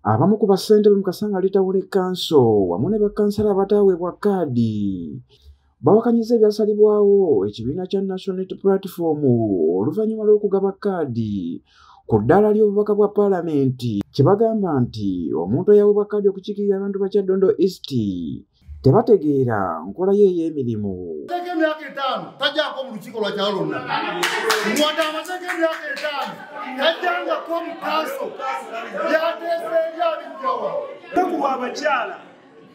Abamu ku bassentebe mu Kasangati Town Council wamu ne bakansala abataaweebwa kaadi bawakanyiza ebyasalibwawo ekibiina kya National Unity Platform oluvannyuma lw'okugaba kaadi ku ddaala ly'obubaka bwa paalamenti kye bagamba nti omuntu eyaweebwa kaadi okukiikirira abantu ba Kyaddondo East tebategeera nkola ye ey'emirimu. Amazeeko emyaka 5 tajjako mu lukiiko lwa kyalo lwonna. Muwadde amazeeko emyaka 5 tajjangako mu kanso byateeseeyo abijjawa.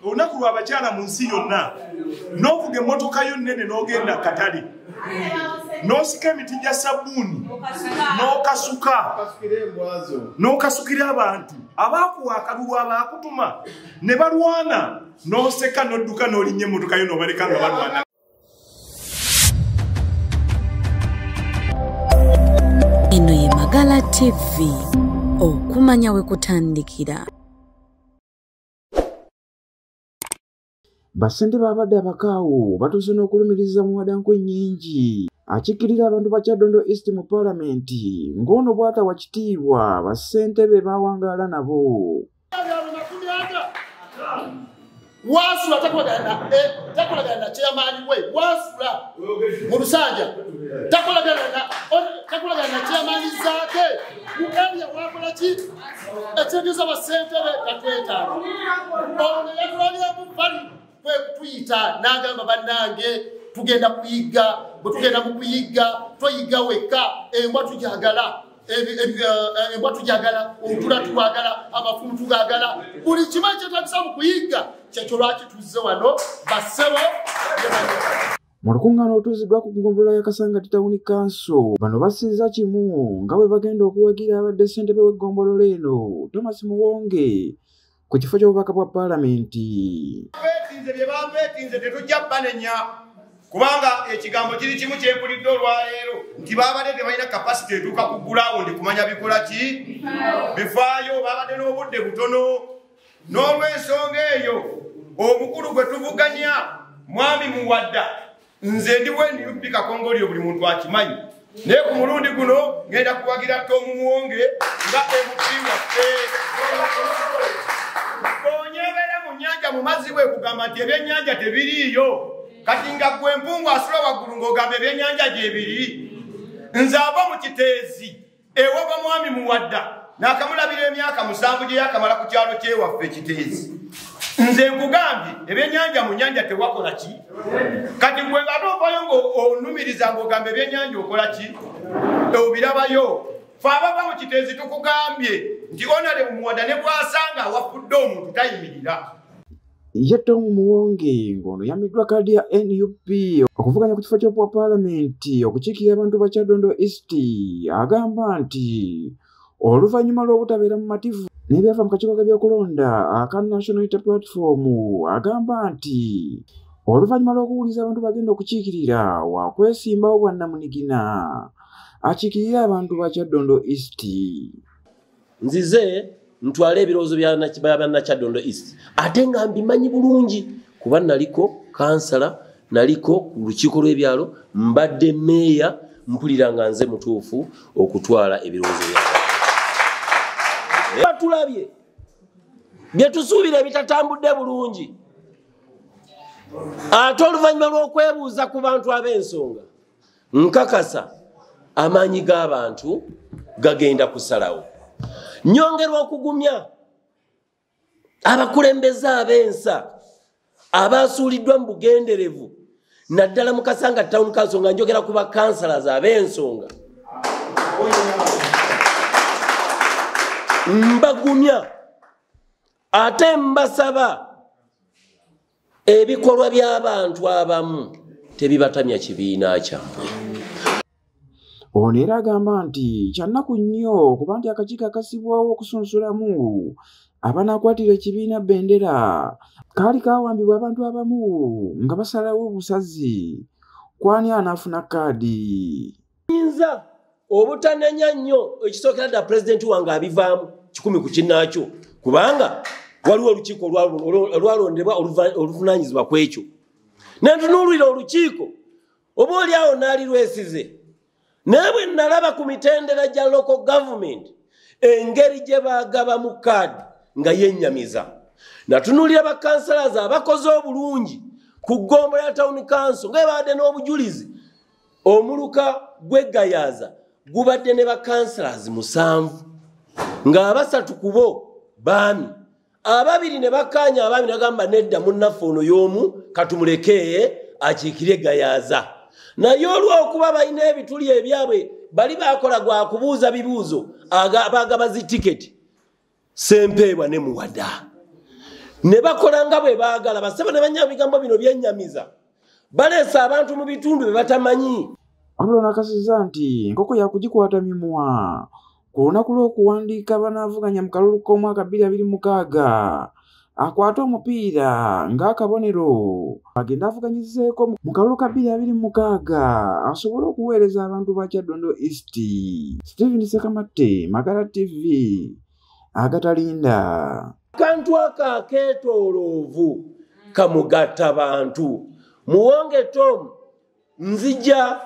Olunaku lw'abakyala mu nsi yonna n'ovuga emmotoka yo nnene n'ogenda katale n'osika emiti gya sabbuuni n'okasuka n'okasukira abantu abaakuwa akalulu abaakutuma ne balwana n'oseka n'odduka n'olinnya emmotoka yo n'obaleka nga balwana. Eno ye Magala TV, okumanya we kutandikira. Bassentebe abadde abakaawu batuuse n'okulumiriza Muwada Nkunnyingi akiikirira abantu ba Kyaddondo East mu paalamenti ng'ono bw'atawa kitiibwa bassentebe baawangaala nabo. Wasula takolagana na chairman we, wasula mu Lusanja takolagana na chairman zaake mu area wakola ki ekyegeza bassentebe tatwetaaga. Ono yatulabye mu bali kwe kutuyita n'agamba bannange tugenda kuyiga, bwe tugenda mu kuyiga toyiga wekka, embwa tujagala, embwa tujagala, olutula tulwagala, amafumu tugagala, buli kimu ekyetaagisa mu kuyiga kyekyo lwaki tuzze wano bassebo. Mu lukuŋŋaana olutuuziddwa ku ggombolola ya Kasangati Town Council bano bassizza kimu nga bwe bagenda okuwagira abadde ssentebe w'eggombolola eno Thomas Muwonge ku kifo ky'obubaka bwa paalamenti. Beetinze bye babeetinze tetujja banenya kubanga ekigambo kiri kimu kyempulidde olwaleero nti baabadde tebalina kapasite etuuka ku gulawundi kumanya bikola ki bifaayo, baabadde n'obudde butono. N'olw'ensonga eyo omukulu gwe tuvuganya Mwami Muwadda, nze ndi we NUP Kakongoliro buli muntu akimanyi, naye ku mulundi guno ngenda kuwagira Tom Muwonge nga MP waffe. Onyebera mu nnyanja mu mazzi bwe kugamba nti ebyennyanja tebiriiyo, kati nga gwe mpungu asula waggulu ng'ogamba ebyennyanja gyebiri. Nze ava mu Kiteezi ewava Mwami Muwadda n'akamulabira emyaka 7 gye yakamala ku kyalo kyewaffe Kiteezi. Nze nkugambye ebyennyanja mu nnyanja tewakola ki? Kati gwe ate ovayo ng'onumiriza ng'ogamba ebyennyanja okola ki? Obirabayo. Ffe abava mu Kiteezi tukugambye nti Honorable Muwadda ne bw'asanga awafudde omuntu tayimirira. Ye Tom Muwonge ng'ono yamiddwa kaadi ya NUP okuvuganya ku kifo ky'obwa paalamenti okukiikirira abantu ba Kyaddondo East agamba nti oluvannyuma lw'obutabeera mumativu n'ebyava mu kakiiko k'ebyokulonda aka National Unity Platform agamba nti oluvannyuma lw'okuwuliza abantu bagenda okukiikirira wakwesimbawo bwannamunigina akiikirira abantu ba Kyaddondo East. Nzize ntwale ebirowoozo bya Bannakyaddondo East ate nga mbimanyi bulungi kuba naliko kansala, naliko ku lukiiko lw'ebyalo, mbadde meeya, mpulira nga nze mutuufu okutwala ebirowoozo byange. Batulabye bye tusuubira ebitatambudde bulungi, ate oluvannyuma lw'okwebuuza ku bantu ab'ensonga nkakasa amaanyi g'abantu gagenda kusalawo. Nyongerwa okugumya abakulembeze ab'ensa abasuuliddwa mu bugenderevu naddala mu Kasangati Town Council nga njogera ku bakansala ab'ensonga, mbagumya ate mbasaba ebikolwa by'abantu abamu tebibatamya kibiina kyammwe. Ono era agamba nti kyannaku nnyo kuba nti akakiiko akasibwawo okusunsulamu abanaakwatira ekibiina bendera kaali kaawambibwa abantu abamu nga basalawo obusazi kwani anaafuna kaadi. Nza obutanenya nnyo ekisookera ddala pulezidenti wange abivaamu 1 ku kinnaakyo kubanga waliwo olukiiko olwalondebwa oluvunaanyizibwa ku ekyo. Nentunuulira olukiiko oba oli awo naali lwesize, naye bwe nalaba ku mitendera gya local government engeri gye baagabamu kaadi nga yennyamiza. Natunuulira bakansalazi abakoze obulungi ku ggombolola ya town council nga babadde n'obujulizi. Omuluka gw'e Gayaza gubadde ne bakansalazi 7, ng'abasatu ku bo baami, ababiri ne bakkaanya. Abaami nagamba, nedda, munnaffe ono y'omu katumuleke akiikire Gayaza. Naye olw'okuba balina ebituli ebyabwe, bali bakola gwa kubuuza bibuuzo, bagaba zi tiketi Sempeebwa ne Muwada ne bakola nga bwe baagala. Basebo ne banya, bigambo bino byennyamiza. Baleese abantu mu bitundu bye batamanyi. Wabula onakasizza nti enkoko yakugikwata mimwa ku lunaku lw'okuwandiika banaavuganya mu kalulu k'omwaka 2026, akwate omupiira ng'akabonero agenda avuganyizeeko mu kalulu ka 2026 asobole okuweereza abantu ba Kyaddondo East. Stephen Sekamatte, Magala TV, agatalinda. Akantu ako akeetooloovu kamugatta bantu. Muwonge Tom, nzija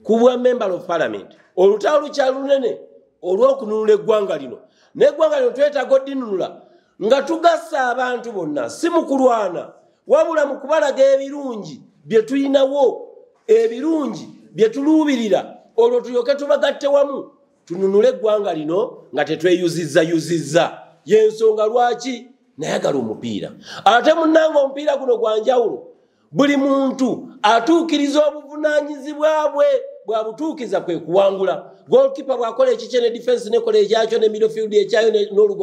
ku bwa member of parliament. Olutalo lukyali lunene olw'okununula eggwanga lino, n'eggwanga lino twetaaga oddinunula nga tugassa abantu bonna, si mu kulwana, wabula mu kubalaga ebirungi bye tulinawo, ebirungi bye tuluubirira, olwo tulyoke tubagatte wamu tununule eggwanga lino nga tetweyuzizza-yuzizza. Yensonga lwaki nayagala omupiira. Ate munnange, omupiira guno gwa njawulo. Buli muntu atuukiriza obuvunaanyizibwa bwe, bwabutuukiza kwe kuwangula. Goalkeeper bw'akola ekikye, ne defense nekola ekyakyo, ne midfield ekyayo, n'olugobo.